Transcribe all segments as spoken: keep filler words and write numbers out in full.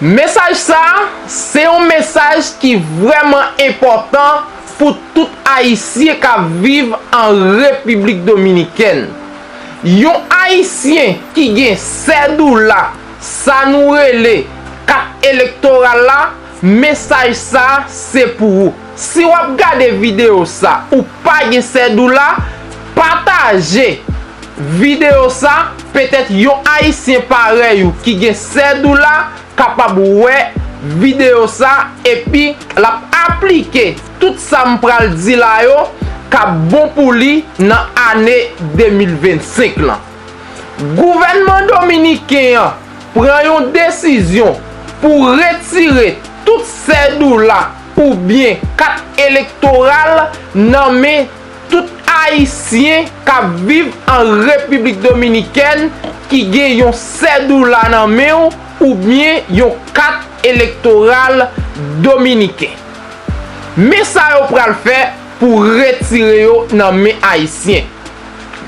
Mesaj sa a, se yon mesaj ki vrèman enpòtan pou tout Ayisyen k ap viv an Repiblik Dominikèn. Yon Ayisyen ki gen sèdoula, sa nou rele kat elektoral la, mesaj sa a se pou ou. Si w ap gade videyo sa, ou pa gen sèdoula, pataje videyo sa, petèt yon Ayisyen parèy ou ki gen sèdoula kapab wè videyo sa, epi l ap aplike tout sa m pral di la yo k ap bon pou li nan ane de mil vennsenk lan. Gouvènman dominiken an pran yon desizyon pou retire tout sèdoula oubyen kat elektoral nan men tout Ayisyen k ap viv an Repiblik Dominikèn ki gen yon sèdoula nan men w oubyen yon kat elektoral dominiken. Men sa yo pral fè pou retire yo nan men Ayisyen.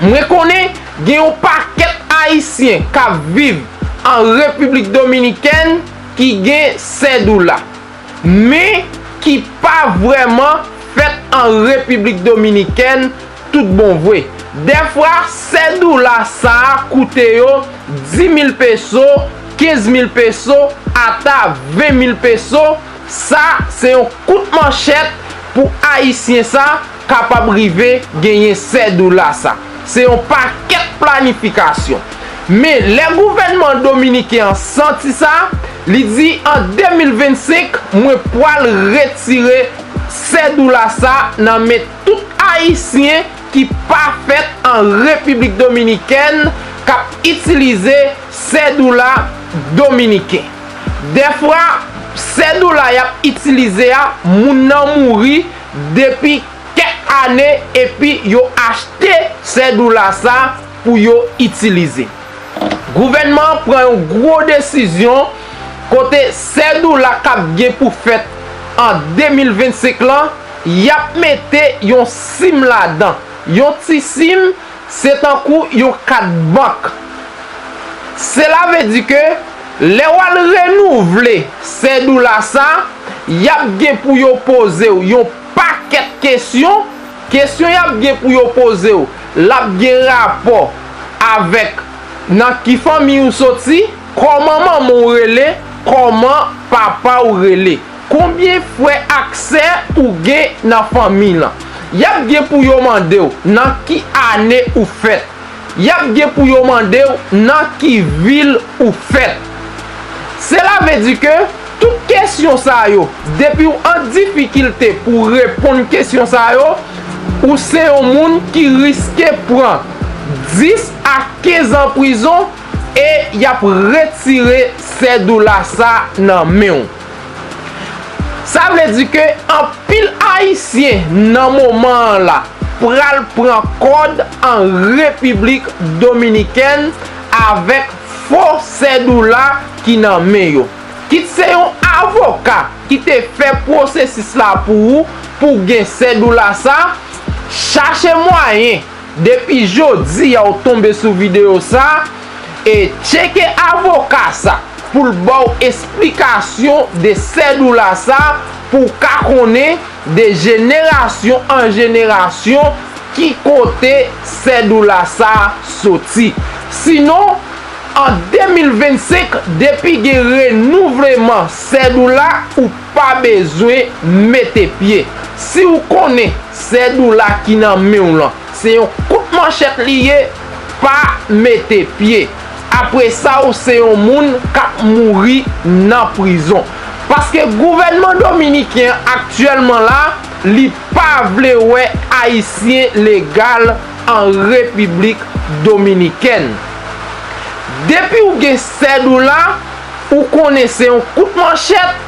Mwen konnen gen yon pakèt Ayisyen k ap viv an Repiblik Dominikèn ki gen sèdoula, men ki pa vrèman fèt an Repiblik Dominikèn tout bon vre. Dèfwa, sèdoula sa a koute yo dis mil peso, kenz mil peso, ata ven mil peso. Sa se yon kout manchèt pou Ayisyen sa kapab rive genyen sèdoula sa. Se yon pakèt planifikasyon. Men lè gouvènman dominiken an santi sa, li di, an de mil vennsenk, mwen pwal retire sèdoula sa nan men tout Ayisyen ki pa fèt an Repiblik Dominikèn k ap itilize sèdoula dominiken. Dèfwa, sèdoula y ap itilize a, moun nan mouri depi kèk ane epi yo achte sèdoula sa pou yo itilize. Gouvènman an pran yon gwo desizyon kote sèdoula k ap gen pou fèt an de mil vennsenk lan, y ap mete yon sim ladan. Yon ti sim, se tankou yon kat bank. Sela vle di ke lè w al renouvle sèdoula sa, y ap gen pou yo poze w yon pakèt kesyon. Kesyon y ap gen pou yo poze w, l ap gen rapò avèk nan ki fanmi ou soti, kòman manman w rele, kòman papa w rele, konbyen frè ak sè ou gen nan fanmi lan. Y ap gen pou yo mande w nan ki ane ou fèt. Y ap gen pou yo mande w nan ki vil ou fèt. Sela vle di ke tout kesyon sa yo, depi w an difikilte pou w reponn kesyon sa yo, ou se yon moun ki riske pran dis a kenz an prizon e y ap retire sèdoula sa nan men w. Sa vle di ke anpil Ayisyen nan moman an la pral pran kòd an Repiblik Dominikèn avèk fo sèdoula ki nan men yo. Kit se yon avoka ki te fè pwosesis la pou ou, pou w gen sèdoula sa, chache mwayen depi jodi a w tonbe sou videyo sa, e tcheke avoka sa pou l ba w esplikasyon de sèdoula sa, pou w ka konnen de jenerasyon an jenerasyon ki kote sèdoula sa soti. Sinon, an de mil vennsenk, depi gen renouvleman sèdoula, ou pa bezwen mete pye. Si w konnen sèdoula ki nan men w lan se yon kout manchèt li ye, pa mete pye. Apre sa, ou se yon moun k ap mouri nan prizon. Paske gouvènman dominiken an aktyèlman la, li pa vle wè Ayisyen legal an Repiblik Dominikèn. Depi w gen sèdoula, ou konnen se yon kout manchèt,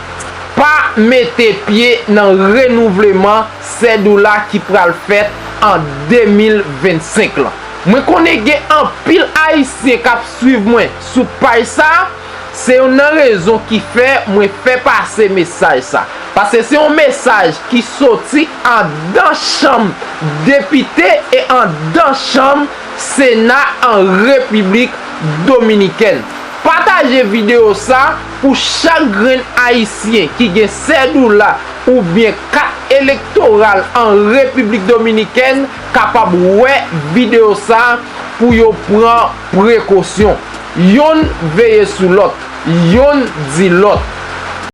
pa mete pye nan renouvleman sèdoula ki pral fèt an de mil vennsenk lan. Mwen konnen gen anpil Ayisyen k ap swiv mwen sou paj sa, se youn nan rezon ki fè mwen fè pase mesaj sa. Paske se yon mesaj ki soti andan chanm depite e andan chanm Sena an Repiblik Dominikèn. Pataje videyo sa pou chak grenn Ayisyen ki gen sèdoula oubyen kat elektoral an Repiblik Dominikèn kapab wè videyo sa pou yo pran prekosyon. Yonn veye sou lòt, yonn di lòt.